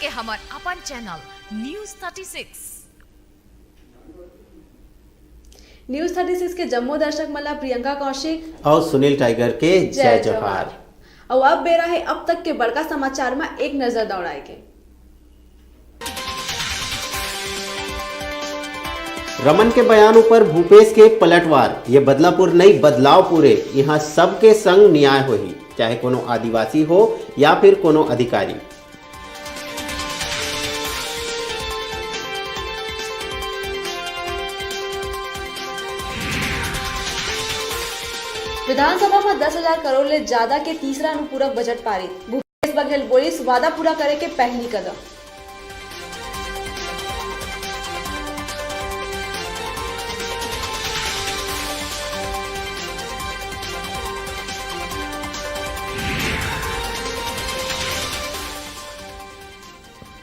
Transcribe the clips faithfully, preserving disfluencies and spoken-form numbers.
ये हमर अपन channel news thirty six. News thirty six के जम्मो दर्शक मन ला प्रियंका कौशिक अउ सुनील टाइगर के जय जय जोहार। जोहार। अउ अब बेरा हे अब तक के बड़का समाचार म एक नजर दौड़ाए के। रमन के बयान ऊपर भूपेश के पलटवार, ये बदलापुर नई, बदलाव पूरे, यहाँ सबके संग न्याय होही, चाहे कोनो आदिवासी हो या फिर कोनो अधिकारी। विधानसभा म दस हजार करोड़ ले जादा के तीसरा अनुपूरक बजट पारित। भूपेश बघेल बोलिस, वादा पूरा करे के पहली कदम।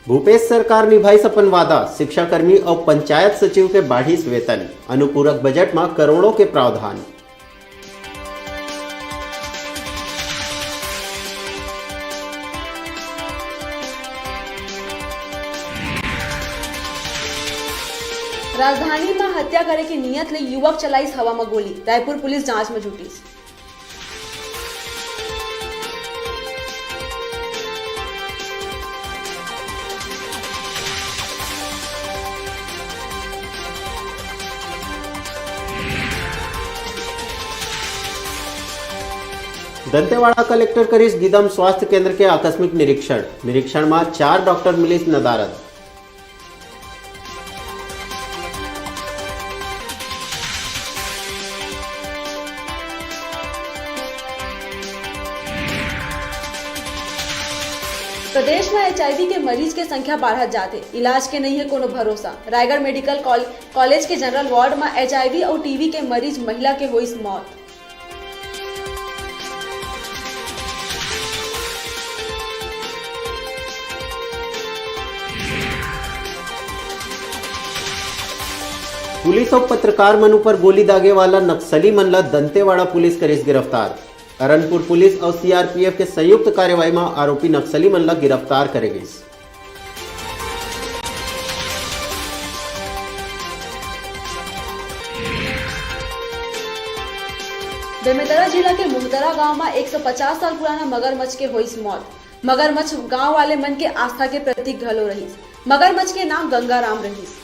भूपेश सरकार निभाइस अपन वादा, शिक्षाकर्मी अउ पंचायत सचिव के बाढ़िस वेतन, अनुपूरक बजट म करोड़ों के प्रावधान। राजधानी म हत्या करे के नियत ले युवक चलाइस हवा म गोली, रायपुर पुलिस जांच म जुटिस। दंतेवाड़ा कलेक्टर करिस गीदम स्वास्थ्य केंद्र के आकस्मिक निरीक्षण। निरीक्षण म चार डॉक्टर मिलिस नदारद। प्रदेश म एचआईवी के मरीज के संख्या बाढ़त जात हे, इलाज के नइ हे कोनो भरोसा। रायगढ़ मेडिकल कॉल-, कॉलेज के जनरल वार्ड म एचआईवी अउ टीवी के मरीज महिला के होइस मौत। पुलिस अउ पत्रकार मन ऊपर गोली दागे वाला नक्सली मन ल दंतेवाड़ा पुलिस करिस गिरफ्तार। अरनपुर पुलिस अउ सीआरपीएफ के संयुक्त कार्रवाई म आरोपी नक्सली मन ल गिरफ्तार करे गइस। बेमेतरा जिला के मुहतरा गांव म एक सौ पचास साल पुराना मगरमच्छ के होइस मौत। मगरमच्छ गांव वाले मन के आस्था के प्रतीक घलो रहिस। मगरमच्छ के नाम गंगाराम रहिस।